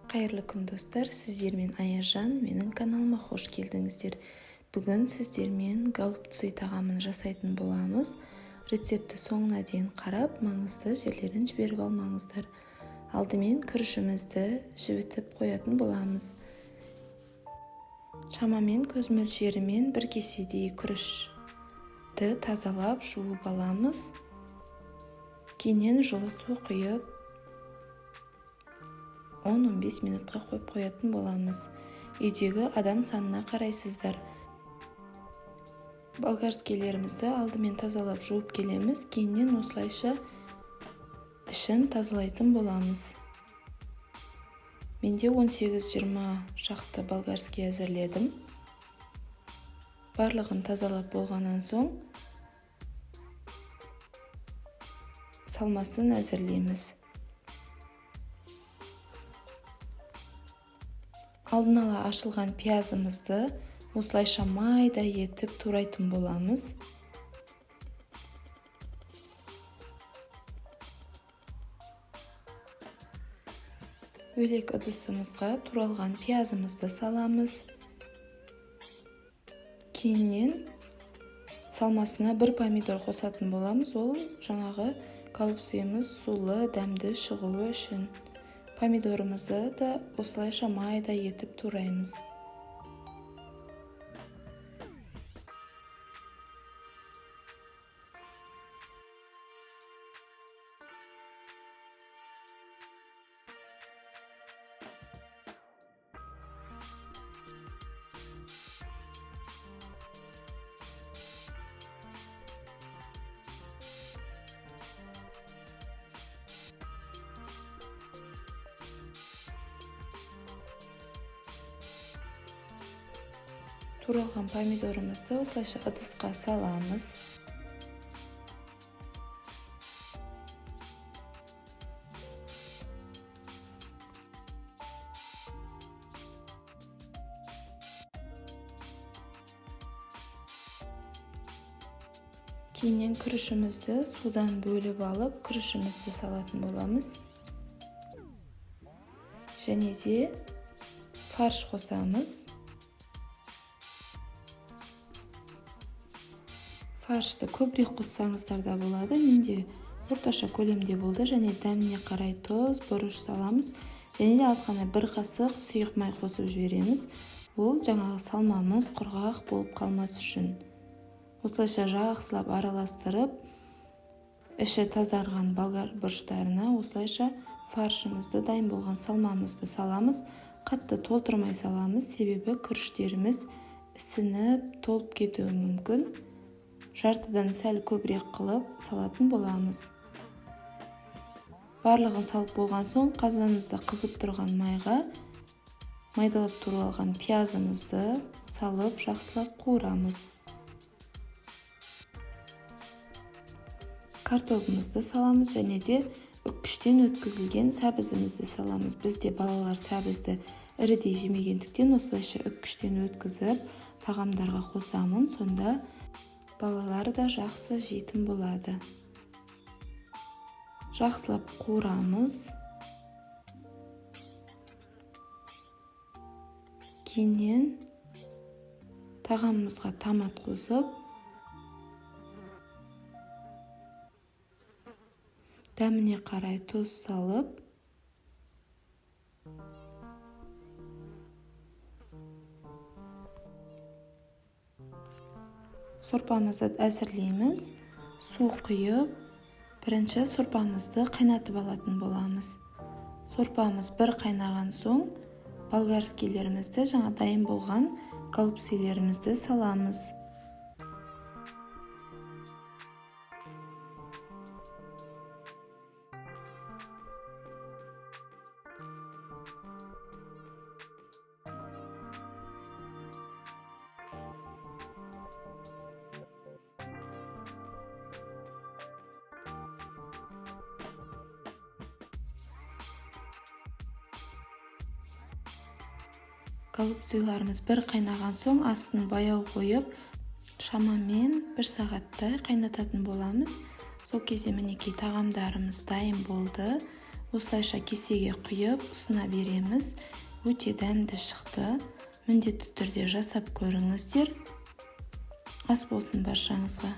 Қайырлы күн, достар! Сіздермен Аяжан. Менің каналыма қош келдіңіздер. Бүгін сіздермен голубцы тағамын жасайтын боламыз. Рецептті соңына дейін қарап, маңызды жерлерін жіберіп алмаңыздар. Алдымен күрішімізді жібітіп қоятын боламыз. Шамамен көз мөлшерімен бір кеседей күрішті тазалап, жуып аламыз. Кейіннен жылы су құйып, 10-15 минутқа қойып қоятын боламыз. Үйдегі адам санына қарайсыздар. Болгарскийлерімізді алдымен тазалап, жуып келеміз. Кейіннен осылайша ішін тазалайтын боламыз. Менде 18-20 шақты болгарский әзірледім. Барлығын тазалап болғаннан соң салмасын әзірлейміз. Алдын ала ашылған пиязымызды осылайша майда етіп турайтын боламыз. Бөлек ыдысымызға туралған пиязымызды саламыз. Кейіннен салмасына бір помидор қосатын боламыз. Ол жаңағы голубцымыз сулы, дәмді шығуы үшін. Помидорымызды да осылайша майда етіп тураймыз. Туралған помидорымызды осылайша ыдысқа саламыз. Кейіннен күрішімізді судан бөліп алып, күрішімізді салатын боламыз. Және де фарш қосамыз. Фаршты көбірек қоссаңыздар да болады. Менде орташа көлемде болды. Және дәміне қарай тұз, бұрыш саламыз. Және де аз ғана бір қасық сұйық май қосып жібереміз. Ол жаңағы салмамыз құрғақ болып қалмас үшін. Осылайша жақсылап араластырып, іші тазарған болгар бұрыштарына осылайша фаршымызды, дайын болған салмамызды саламыз. Қатты толтырмай саламыз, себебі күріштеріміз ісініп толып кетуі мүмкін. Жартыдан сәл көбірек қылып салатын боламыз. Барлығын салып болған соң қазанымызда қызып тұрған майға майдалап туралған пиязымызды салып, жақсылап қуырамыз. Картобымызды саламыз және де үккіштен өткізілген сәбізімізді саламыз. Бізде балалар сәбізді ірідей жемегендіктен, осылайша үккіштен өткізіп тағамдарға қосамын. Сонда балалар да жақсы жейтін болады. Жақсылап қуырамыз. Кейіннен тағамымызға томат қосып, дәміне қарай тұз салып, сорпамызды әзірлейміз. Су құйып, бірінші сорпамызды қайнатып алатын боламыз. Сорпамыз бір қайнаған соң болгарскийлерімізді, жаңа дайын болған голубцилерімізді саламыз. Голубциларымыз бір қайнаған соң астын баяу қойып, шамамен бір сағаттай қайнататын боламыз. Сол кезде мінекей тағамдарымыз дайын болды. Осылайша кесеге құйып, ұсына береміз. Өте дәмді шықты, міндетті түрде жасап көріңіздер. Ас болсын баршаңызға!